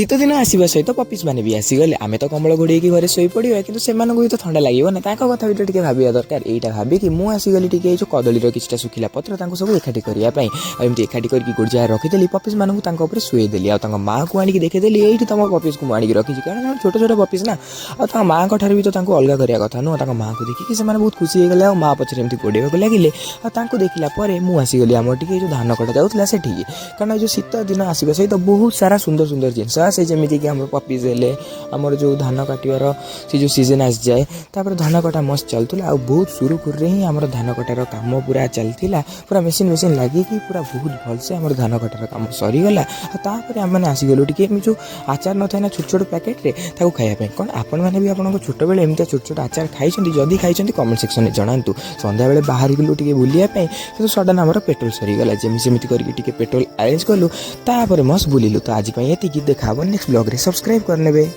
ଶୀତ ଦିନ ଆସିବା ସହିତ ପପିସ୍ ମାନେ ବି ଆସିଗଲେ। ଆମେ ତ କମ୍ବଳ ଘୋଡ଼େଇକି ଘରେ ଶୋଇପଡ଼ିବା, କିନ୍ତୁ ସେମାନଙ୍କୁ ବି ତ ଥଣ୍ଡା ଲାଗିବ ନା। ତାଙ୍କ କଥା ବି ତ ଟିକେ ଭାବିବା ଦରକାର। ଏଇଟା ଭାବିକି ମୁଁ ଆସିଗଲି ଟିକେ ଏଇ ଯେଉଁ କଦଳୀର କିଛିଟା ଶୁଖିଲା ପତ୍ର ତାଙ୍କୁ ସବୁ ଏକାଠି କରିବା ପାଇଁ। ଆଉ ଏମିତି ଏକାଠି କରିକି ଗୋଟେ ଜାଗାରେ ରଖିଦେଲି। ପପିସ୍ ମାନଙ୍କୁ ତାଙ୍କ ଉପରେ ଶୁଏଇଦେଲି ଆଉ ତାଙ୍କ ମାଆକୁ ଆଣିକି ଦେଖେଇଦେଲି, ଏଇଠି ତମ ପପିସ୍କୁ ମୁଁ ଆଣିକି ରଖିଛି। କାରଣ ସେମାନେ ଛୋଟ ଛୋଟ ପପିସ୍ ନା, ଆଉ ତାଙ୍କ ମାଆଙ୍କ ଠାରୁ ବି ତ ତାଙ୍କୁ ଅଲଗା କରିବା କଥା ନୁହଁ। ତାଙ୍କ ମାଆକୁ ଦେଖିକି ସେମାନେ ବହୁତ ଖୁସି ହେଇଗଲେ ଆଉ ମା ପଛରେ ଏମିତି ଗୋଡ଼େଇବାକୁ ଲାଗିଲେ। ଆଉ ତାଙ୍କୁ ଦେଖିଲା ପରେ ମୁଁ ଆସିଗଲି ଆମର ଟିକେ ଏଇ ଯେଉଁ ଧାନ କଟା ଯାଉଥିଲା ସେଠିକି। କାରଣ ଏଇ ଯେଉଁ ଶୀତ ଦିନ ଆସିବା ସହିତ ବହୁତ ସାରା ସୁନ୍ଦର ସୁନ୍ଦର ଜିନିଷ ଆସେ, ଯେମିତିକି ଆମର ପପିସ୍ ହେଲେ, ଆମର ଯେଉଁ ଧାନ କାଟିବାର ସେ ଯେଉଁ ସିଜନ୍ ଆସିଯାଏ। ତାପରେ ଧାନ କଟା ମସ୍ତ ଚାଲୁଥିଲା ଆଉ ବହୁତ ସୁରୁଖୁରୁରେ ହିଁ ଆମର ଧାନ କଟାର କାମ ପୁରା ଚାଲିଥିଲା। ପୁରା ମେସିନ୍ ମେସିନ୍ ଲାଗିକି ପୁରା ବହୁତ ଭଲସେ ଆମର ଧାନ କଟାର କାମ ସରିଗଲା। ଆଉ ତାପରେ ଆମେମାନେ ଆସିଗଲୁ ଟିକେ ଏମିତି ଯେଉଁ ଆଚାର ନଥାଏ ନା ଛୋଟ ଛୋଟ ପ୍ୟାକେଟ୍ରେ, ତାକୁ ଖାଇବା ପାଇଁ। କ'ଣ ଆପଣମାନେ ବି ଆପଣଙ୍କ ଛୋଟବେଳେ ଏମିତିଆ ଛୋଟ ଛୋଟ ଆଚାର ଖାଇଛନ୍ତି? ଯଦି ଖାଇଛନ୍ତି, କମେଣ୍ଟ ସେକ୍ସନରେ ଜଣାନ୍ତୁ। ସନ୍ଧ୍ୟାବେଳେ ବାହାରିଗଲୁ ଟିକେ ବୁଲିବା ପାଇଁ, କିନ୍ତୁ ସଡନ୍ ଆମର ପେଟ୍ରୋଲ ସରିଗଲା। ଯେମିତି ସେମିତି କରିକି ଟିକେ ପେଟ୍ରୋଲ ଆରେଞ୍ଜ କଲୁ, ତାପରେ ମସ୍ତ ବୁଲିଲୁ। ତ ଆଜି ପାଇଁ ଏତିକି। ଦେଖା ହେବ ନେକ୍ସଟ ବ୍ଲଗ୍ରେ। ସବସ୍କ୍ରାଇବ୍ କରିନେବେ।